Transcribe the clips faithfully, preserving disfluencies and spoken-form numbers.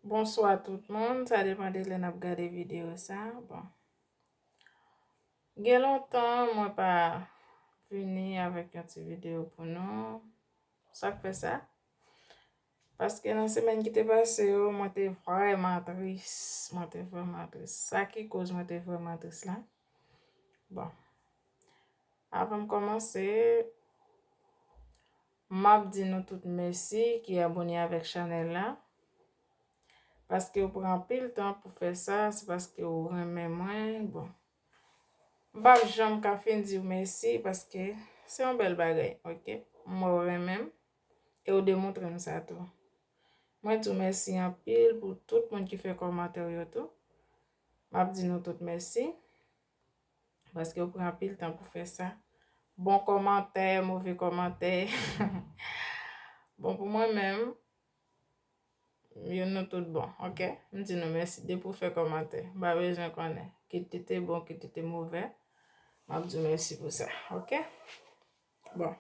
Bonswa tout moun, sa depann de lè n ap gade videyo sa. Bon. Gen lontan mwen pa vini avèk yon ti videyo pou nou. Sa k fè sa? Paske nan semèn ki te pase yo, mwen te vrèman tris. Mwen te vrèman tris. Sa ki koz mwen te vrèman tris la? Bon. Avan m kòmanse, m ap di nou tout mèsi ki abòne avèk chanèl la. Paske w pran anpil tan pou fè sa, se paske w renmen mwen. Bon. M p ap janm ka fin di w mèsi paske se yon bèl bagay, oke? M wè w renmen m e w demontre m sa tou. Mwen di w mèsi anpil pou tout moun ki fè kòmantè yo tou. M ap di nou tout mèsi. Paske w pran anpil tan pou fè sa. Bon kòmantè, move kòmantè. Bon, pou mwen menm, yo nou tout bon, oke? M di nou mèsi depi w fè kòmantè. M pa bezwen konnen. Kit li te bon, kit li te move. M ap di w mèsi pou sa, oke? Bon.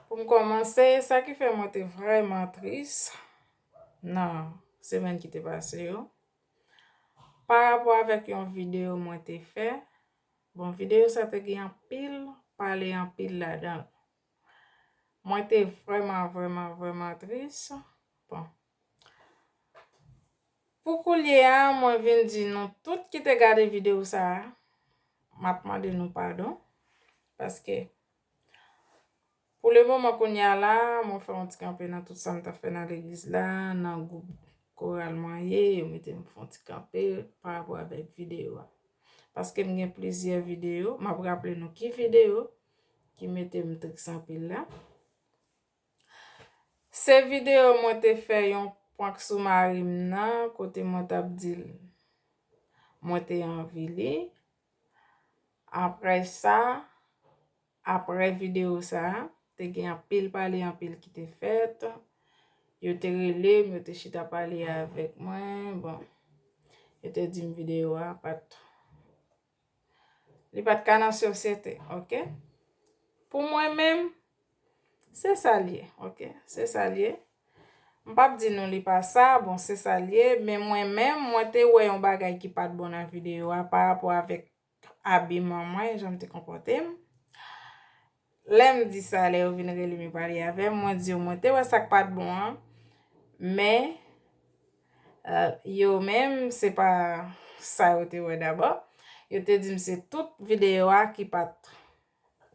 Pou m kòmanse, sa ki fè mwen te vrèman tris nan semèn ki te pase yo, pa rapò avèk yon videyo mwen te fè. Bon, videyo sa te gen anpil pale anpil ladan l. Mwen te vrèman, vrèman, vrèman tris. Bon. Pou koulye a, mwen vin di nou tout ki te gade videyo sa a, m ap mande nou padon. Paske pou le moman kounye a la, mwen fè yon ti kanpe nan tout sa m t ap fè nan legliz la, nan gwoup koral mwen ye, yo mete m fè yon ti kanpe pa rapò avèk videyo a. Paske m gen plizyè videyo, m ap raple nou ki videyo ki mete m tris anpil la. Se videyo mwen te fè yon prank sou mari m nan, kote mwen t ap di l mwen te anvi li. Apre sa, apre videyo sa a, te gen anpil pale, anpil ki te fèt. Yo te rele m, yo te chita pale avèk mwen. Bon, yo te di m videyo a pa t, li pa t ka nan sosyete, oke? Pou mwen menm, se sa l ye, oke? Se sa l ye. M p ap di nou li pa sa, bon, se sa l ye, men mwen menm, mwen te wè yon bagay ki pa t bon nan videyo a pa rapò avèk abiman mwen, jan m te konpòte m. Lè m di sa, lè yo vin rele m, yo pale avè m, mwen di yo, mwen te wè sa k pa t bon an, men, eh, yo menm, se pa sa yo te wè dabò. Yo te di m se tout videyo a ki pa t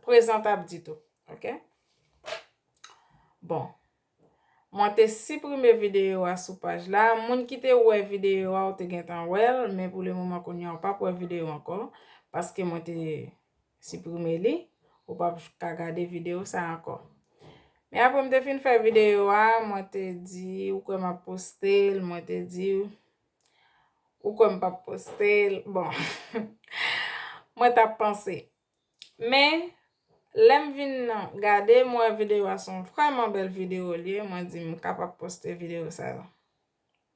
prezantab ditou, oke? Bon. Mwen te siprime videyo a sou paj la. Moun ki te wè videyo a, ou te gentan wè l, men pou le moman kounye a, ou p ap wè videyo ankò, paske mwen te siprime li, ou p ap ka gade videyo sa ankò. Men apre m te fin fè videyo a, mwen te di, ou kwè m ap poste l, mwen te di, ou kwè m p ap poste l, bon, mwen t ap panse. Men, lè m vin gade, m wè videyo a se yon vrèman bèl videyo l ye, mwen di m kapab poste videyo sa a.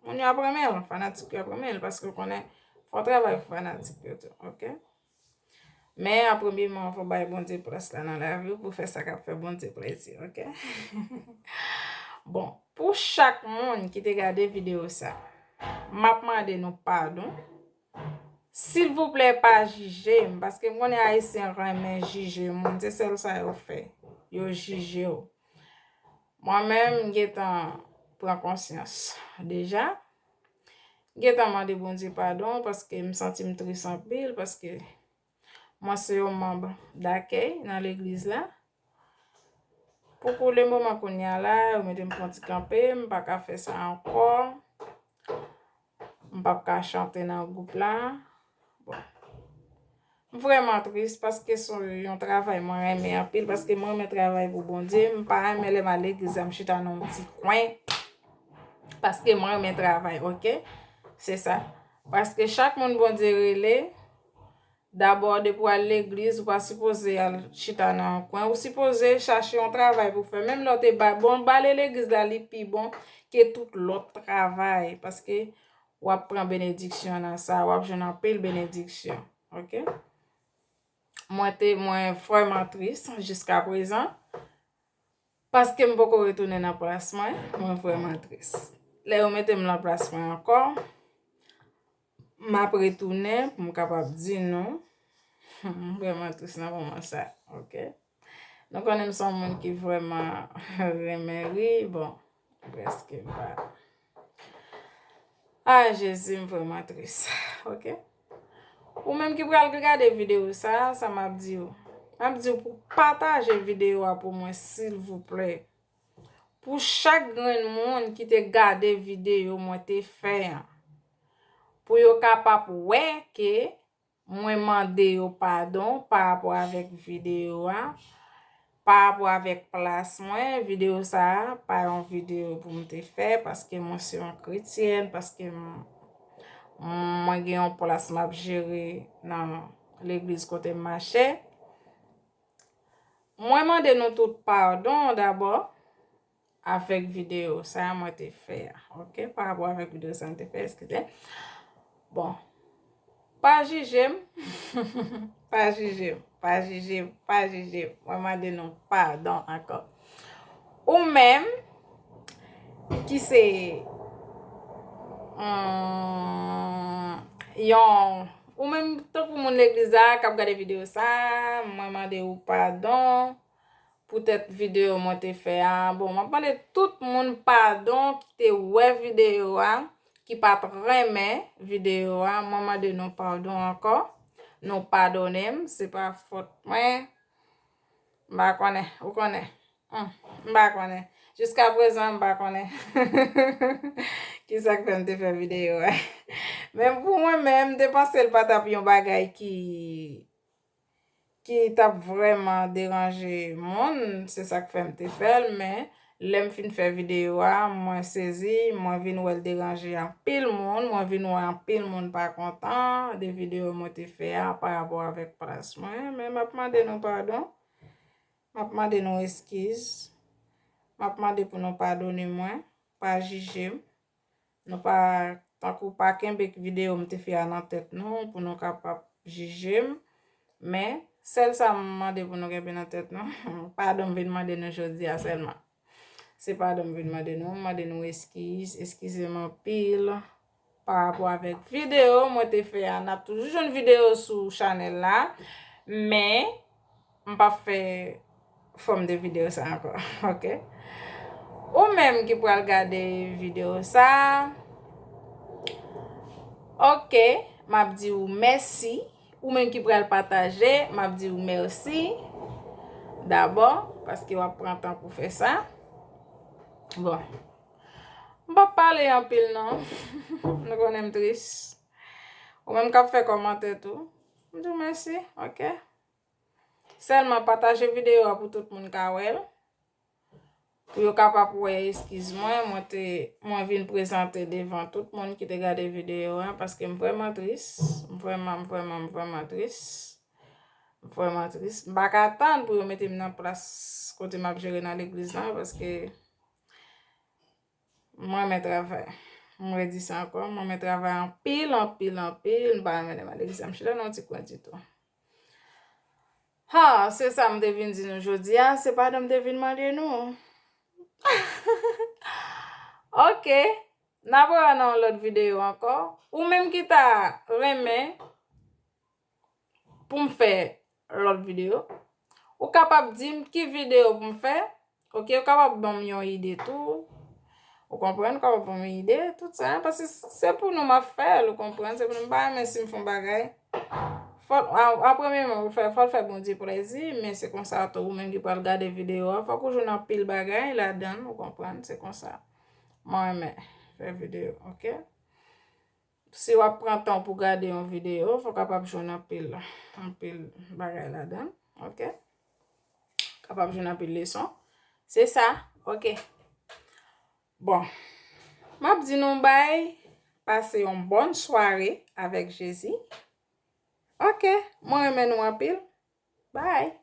Moun yo ap renmen l, fanatik yo ap renmen l, paske w konnen, fè yon travay pou fanatik yo tou, oke? Men, an premye, men fò w bay Bondye plas la nan lavi w pou fè sa k ap fè Bondye plezi, oke? Bon, pou chak moun ki te gade videyo sa, m ap mande nou padon. Silvouplè, pa jije m, paske m konnen Ayisyen renmen jije moun, se sèl sa yo fè, yo jije w. Mwen menm, m gentan pran konsyans deja. M gentan mande Bondye padon, paske m santi m tris anpil, paske mwen se yon manm dakèy nan legliz la. Pou, pou le moman kounye a la, yo mete m fè yon ti kanpe, m pa ka fè sa ankò. M p ap ka chante nan gwoup la. Bon. M vrèman tris paske se yon travay mwen renmen anpil, paske mwen renmen travay pou Bondye. M pa renmen lè m al legliz la, m chita nan yon ti kwen. Paske mwen renmen travay, oke? Se sa. Paske chak moun Bondye rele, dabò, depi w al legliz, ou pa sipoze al chita nan yon kwen. Ou sipoze chache yon travay pou fè. Menm lè w te ba, bon, bale legliz la, li pi bon ke tout lòt travay. Paske w ap pran benediksyon nan sa, w ap jwenn anpil benediksyon. Oke? Mwen te, mwen vrèman tris jiska prezan. Paske m poko retounen nan plas mwen, mwen vrèman tris. lè yo mete m nan plas mwen ankò, m ap retounen pou m kapab di nou. M vrèman tris nan moman sa, oke? Nou konnen m se yon moun ki vrèman renmen ri, bon, prèske m pa. Ah, Jezi, m vrèman tris, oke? Ou menm ki pral gade videyo sa, sa m ap di w. M ap di w pou pataje videyo a pou mwen, silvouplè. Pou chak grenn moun ki te gade videyo mwen te fè an, pou yo kapab wè ke mwen mande yo padon pa rapò avèk videyo a, pa rapò avèk plas mwen. Videyo sa a pa yon videyo pou m te fè, paske mwen se yon kretyèn, paske m, mwen gen yon plas m ap jere nan legliz kote m mache. Mwen mande nou tout padon dabò avèk videyo sa a mwen te fè a, oke? Pa rapò avèk videyo sa a mwen te fè, eskize. Bon, pa jije m, pa jije m, pa jije m, pa jije m. Mwen mande nou padon ankò. Ou menm ki se, hmm, yon, ou menm tankou moun legliz la k ap gade videyo sa, mwen mande ou padon poutèt videyo mwen te fè a. Bon, m ap mande tout moun padon ki te wè videyo a, ki pa t renmen videyo a. Mwen mande nou padon ankò. Nou padone m, se pa fòt mwen. M pa konnen, ou konnen. Hmm, m pa konnen. Jiska prezan, m pa konnen kisa k fè m te fè videyo a. Men pou mwen menm, m te panse l pa t ap yon bagay ki, ki t ap vrèman deranje moun. Se sa k fè m te fè l, men lè m fin fè videyo a, mwen sezi, mwen vin wè l deranje anpil moun, mwen vin wè anpil moun pa kontan de videyo mwen te fè a pa rapò avèk plas mwen. Men m ap mande nou padon. M ap mande nou eskiz. M ap mande pou nou padone mwen. Pa jije m. Nou pa, tankou pa kenbe videyo m te fè a nan tèt nou, pou nou kapab jije m. Men, sèl sa m mande pou nou kenbe nan tèt nou, padon m vin mande nou jodi a sèlman. Se padon m vin mande nou, m mande nou eskiz, eskize m anpil pa rapò avèk videyo mwen te fè a. N ap toujou jwenn videyo sou chanèl la, men m p ap fè fòm de videyo sa ankò, oke? Ou menm ki pral gade videyo sa, oke, m ap di w mèsi. Ou menm ki pral pataje, m ap di w mèsi dabò, paske w ap pran tan pou fè sa. Bon. M p ap pale anpil non. Nou konnen m tris. Ou menm k ap fè kòmantè tou, m di w mèsi, oke? Sèlman pataje videyo a pou tout moun ka wè l. Pou yo kapab wè eskiz mwen, mwen te, mwen vin prezante devan tout moun ki te gade videyo a, paske m vrèman tris, m vrèman, m vrèman, m vrèman tris, m vrèman tris. M pa ka tann pou yo mete m nan plas kote m ap jere nan legliz la, paske m renmen travay. M redi sa ankò, m renmen travay anpil, anpil, anpil. M pa renmen demen legliz la, m chita nan yon ti kwen ditou. Ha, se sa m te vin di nou jodi a, se padon m te vin mande nou. Oke, n ap wè nan yon lòt videyo ankò. Ou menm ki ta renmen pou m fè lòt videyo, ou kapab di m ki videyo pou m fè. Oke, ou kapab ban m yon ide tou. Ou konprann, ou kapab ban m yon ide, tout sa, paske se pou nou m ap fè l, ou konprann, se pou nou, m pa renmen si m fè yon bagay. Fò, a, a premye men, ou fè, fò l fè Bondye plezi, men se konsa tou, ou menm ki pral gade videyo a, fòk ou jwenn anpil bagay ladan l, ou konprann, se konsa. Mwen renmen fè videyo, oke? Si w ap pran tan pou gade yon videyo, fò w kapab jwenn anpil, anpil bagay ladan l, oke? Kapab jwenn anpil leson. Se sa, oke. Bon, m ap di nou bay, pase yon bòn sware avèk Jezi. Oke, mwen renmen nou anpil. Bye.